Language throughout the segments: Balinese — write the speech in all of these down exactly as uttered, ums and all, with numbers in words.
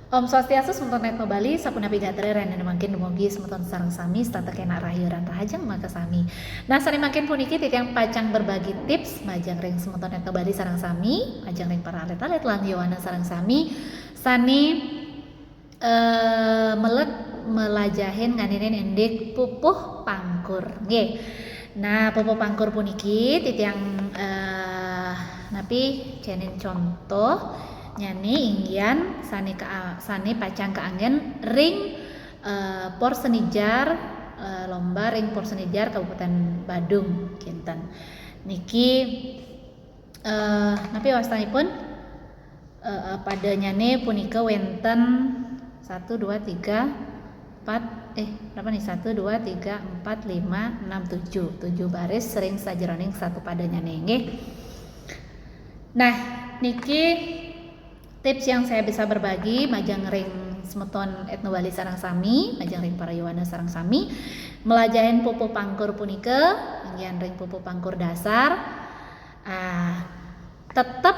Om Swastiastu, semeton Etno Bali, sapunapi gatra ran mangkin? Dumugi semeton sareng sami setata kena rahayu ran rahajeng makasami. Nah, sane mangkin puniki titiang pacang berbagi tips majeng ring semeton Etno Bali sareng sami, majeng ring para alit-alit lan yowana sareng sami, sane, eh, meled melajahin nganinin indik pupuh pangkur. Nggih. Nah, pupuh pangkur puniki titiang, eh, napi cenin contoh nyane inggian sane ka-, sane pacang kaanggen ring, eh, Porsenijar, eh, lomba ring Porsenijar Kabupaten Badung kinten. Niki, eh, napi wastanipun? Eh, eh, padanyane punika wenten satu, dua, tiga, empat, eh, berapa nih? Satu, dua, tiga, empat, lima, enam, tujuh. Tujuh baris ring sajeroning satu padanyane, nggih. Nah, niki tips yang saya bisa berbagi majeng ring semeton Etno Bali sareng sami, majeng ring para yowana sareng sami, melajahin pupuh pangkur punika, inggian ring pupuh pangkur dasar. Ah, tetep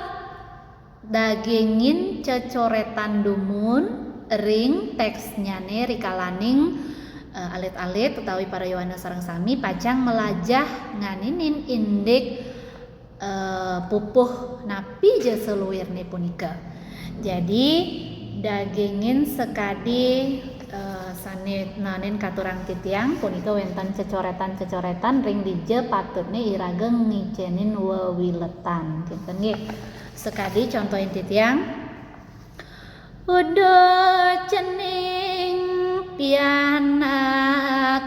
dagingin cecoretan dumun ring teksnyane rikalaning, eh, alit-alit utawi para yowana sareng sami pacang melajah nganinin indik, eh, pupuh napi ja saluirne punika. Jadi, dagingin sakadi, eh, sane naenin katurang titiang punika wenten cecoretan-cecoretan ring dija patutne iraga ngicenin wewiletan. Kinten nggih. Sakadi contohin titiang, uduh cening pianak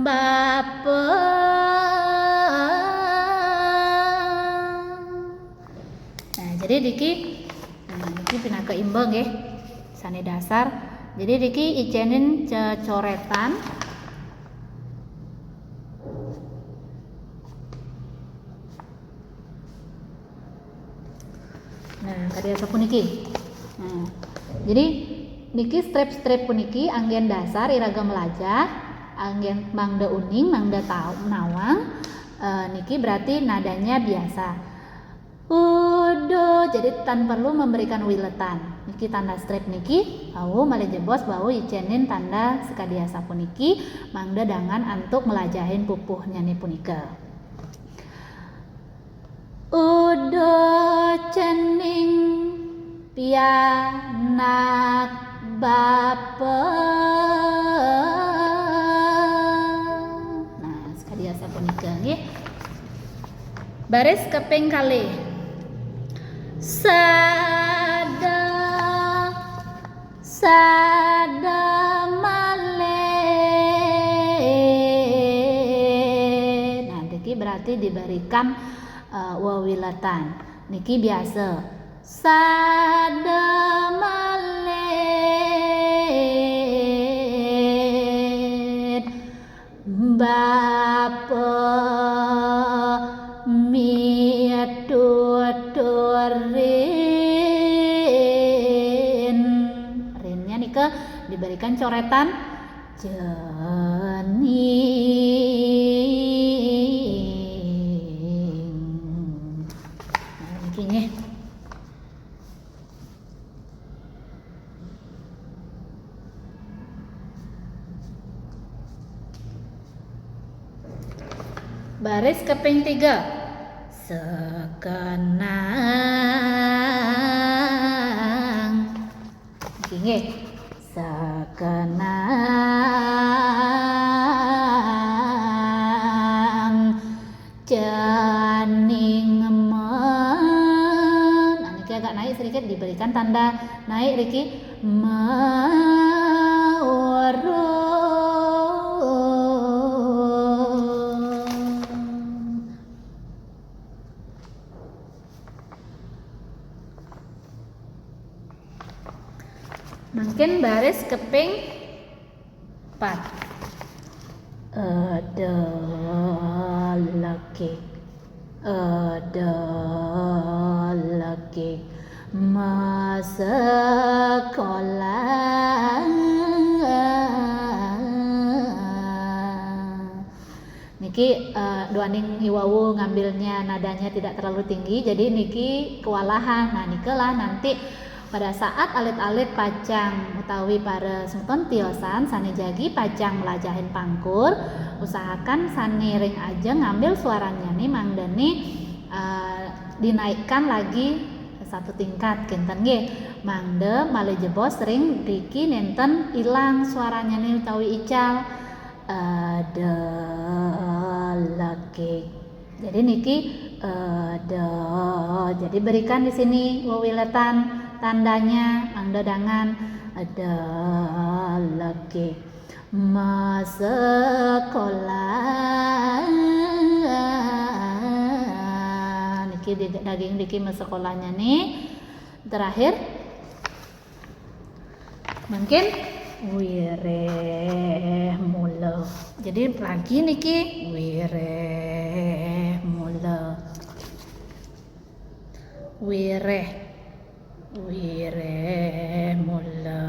bapa. Nah, jadi niki, nah, niki pinaka imba nggih, sane dasar. Jadi niki icenin cecoretan. Nah, kadi asapuniki. Nah, jadi niki strip-strip puniki anggen dasar iraga melajah, anggen mangda uning, mangda tau nawang. Eh, niki berarti nadanya biasa. Uduh, jadi tan perlu memberikan wiletan. Niki tanda strip niki, wau malih jebos, wau icenin tanda sakadi asapuniki, mangda dangan antuk melajahin pupuhnyane punika. Uduh cening pianak bapa. Nah, sakadi asapunika nggih. Baris kaping kalih. Sada, sada malih. Nah, niki berarti diberikan, eh, wewiletan. Niki biasa. Sada malih bapa mituturin. Rinnya nika diberikan coretan cening. Nah, niki nggih. Baris kaping tiga. Sekenang. Niki nggih. Sekenang cening men. Nah, niki agak naik sedikit, diberikan tanda naik niki. Meurung. Mangkin baris kaping pat. Ada lagi. Ada lagi masekolah. Niki, eh, duaning iwau ngambilnya nadanya tidak terlalu tinggi, jadi niki kewalahan. Nah, nikalah nanti Pada saat alit-alit pacang utawi para semeton tiosan sane jagi pacang melajahin pangkur, usahakan sane ring ajeng ngambil suaranyane mangdane, eh, dinaikkan lagi satu tingkat kenten nggih. Mangda malih jebos ring driki nenten ilang suaranyane utawi ical. Ada lekik. Jadi niki ada. Jadi berikan di sini wewiletan tandanya, mangda dangan ada lekik. Masekolah. Niki di- daging niki masekolahnya nih. Terakhir. Mungkin wireh mula. Jadi lagi niki wireh mula. Wireh. Wireh mula.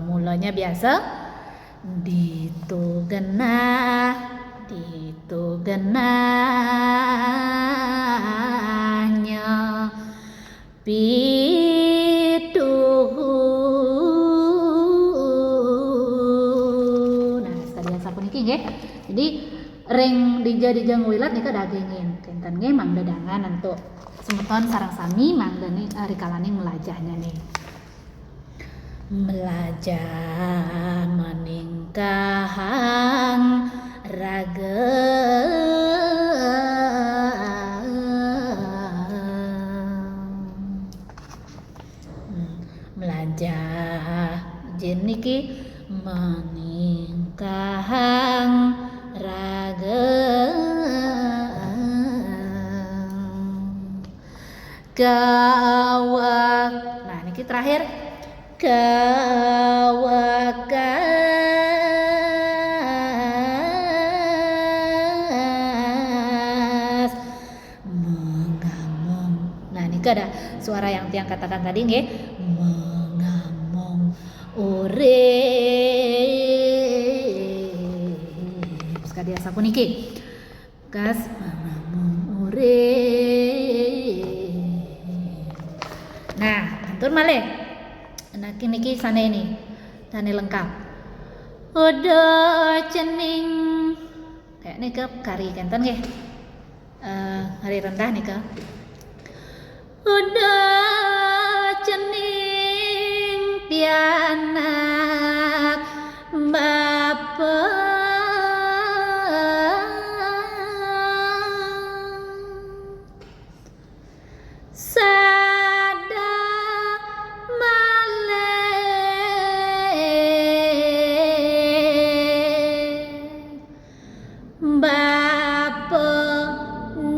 Mulanya biasa. Ditu genah, ditu genahnya. Pituhu. Nah, sakadi asapuniki nggih. Jadi ring dija-dija ngwilat nika dagingin. Kenten nggih mangda dangan antuk semeton sareng sami mangda ni, eh, rikalaning melajahnya nih. Melajah maningkahang raga. Hmm, melajah jin niki maningkahang raga. Kawak. Nah, niki terakhir. Kawakas. Mengamong. Nah, niki ada suara yang tiang katakan tadi nggih. Mengamong. Urip. Sakadi asapuniki. Kas mengamong urip. Nah, atur malih. Nah, niki sane ini. Sane lengkap. Uda cening. Kayak nika kari kenten nggih. Eh, hari rendah nika. Uda cening pianak bapa. Sada malih. Bapa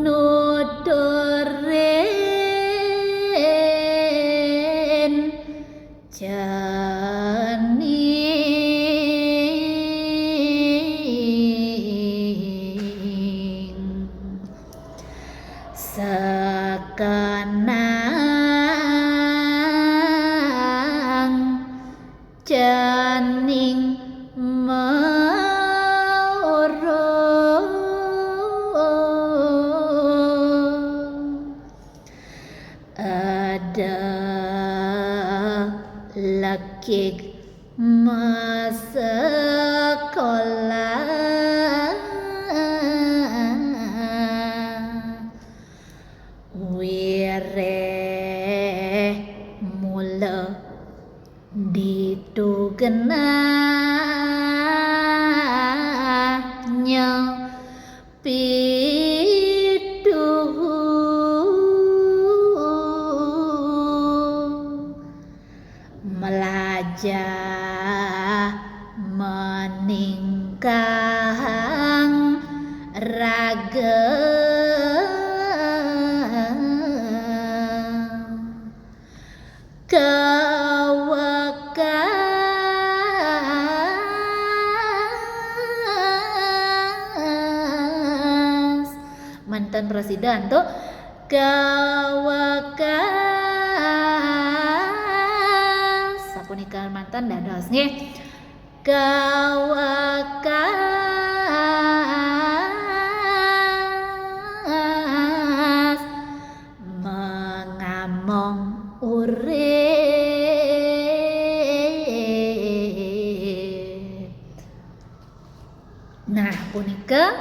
nuturin cening. Sekenang cening maurung. Ada lekik masekolah. Wireh mula ditu genahnya pituhu. Melajah maningkahang raga. Kawekas. Manten prasida antuk kawekas. Sapunika manten dados nggih. Kawekas. Mengamong urip. Punika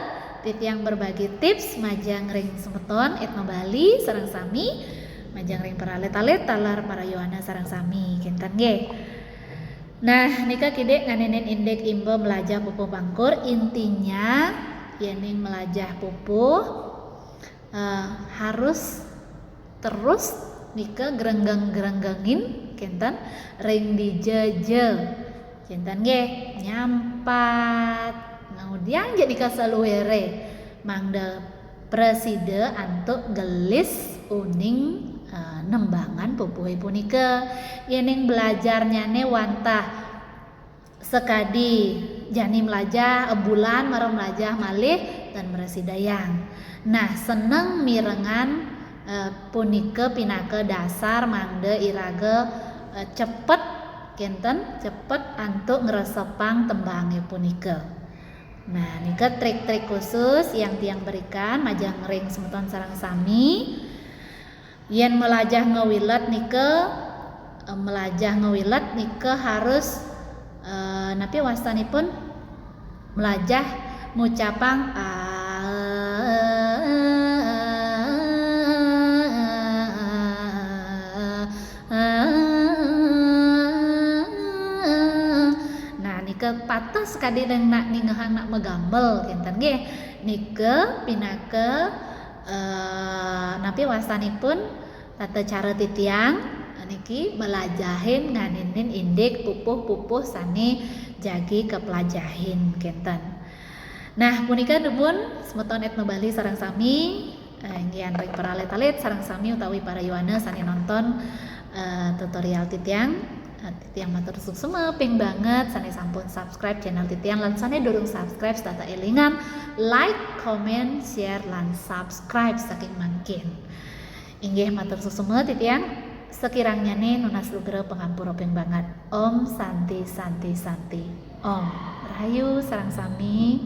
titiang berbagi tips majeng ring semeton Etno Bali sareng sami, majeng ring para alit-alit taler para yowana sareng sami, kinten nggih. Nah, nika kidik nganinin indik imba melajah pupuh pangkur, intinya yening melajah pupuh eh, harus terus nika grenggeng-grenggengin kinten ring dija ja. Kinten nggih, nyampat. Kemudian ja nika saluire mangda prasida antuk gelis uning eh, nembangan pupuhe punika. Yening belajarnyane wantah sakadi jani melajah, bulan mara melajah malih tan mrasidayang. Nah, seneng mirengan eh, punika pinaka dasar mangda iraga eh, cepet kinten, cepet antuk ngresepang tembange punika. Nah, nika trik-trik khusus yang tiang berikan majeng ring semeton sareng sami. Yen melajah ngewilet nika, eh, melajah ngewilet nika harus eh, napi wastanipun melajah ngucapang ah, ah, ah. Nah, nika pateh sakadi ring nak ningehang nak magambel kinten nggih. Nika pinaka eh, napi wastanipun tata cara titiang niki melajahin nganinin indik pupuh-pupuh sane jagi kapelajahin kinten. Nah, punika dumun semeton Etno Bali sareng sami, eh, inggih ring para alit-alit sareng sami utawi para yowana sane nonton eh, tutorial titiang. Eh, titiang matur suksma ping banget sane sampun subscribe channel titiang lan sane durung subscribe setata elingan like, comment, share lan subscribe saking mangkin. Inggih matur suksma titiang, sakirangnyané nunas lugra pangampura ping banget. Om Santi Santi Santi. Om Rahayu sareng sami.